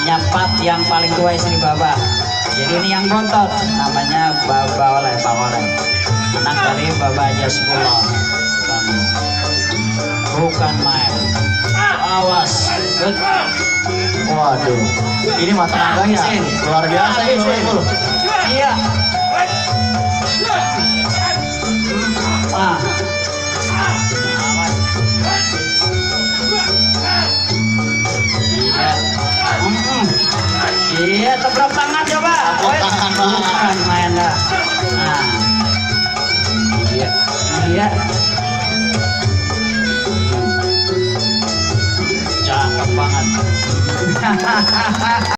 nyapat yang paling tua istri Baba. Jadi ini yang bontot namanya Baba oleh Bang Oleh, anak dari Baba Jaspulo. Bukan main. Awas. Waduh, ini mah tenaganya luar biasa ini Bro. Iya. Ah. Iya, teprak tangan coba. Teprak tangan, Bang. Bukan main dah. Nah. Iya. Iya. Cakep banget.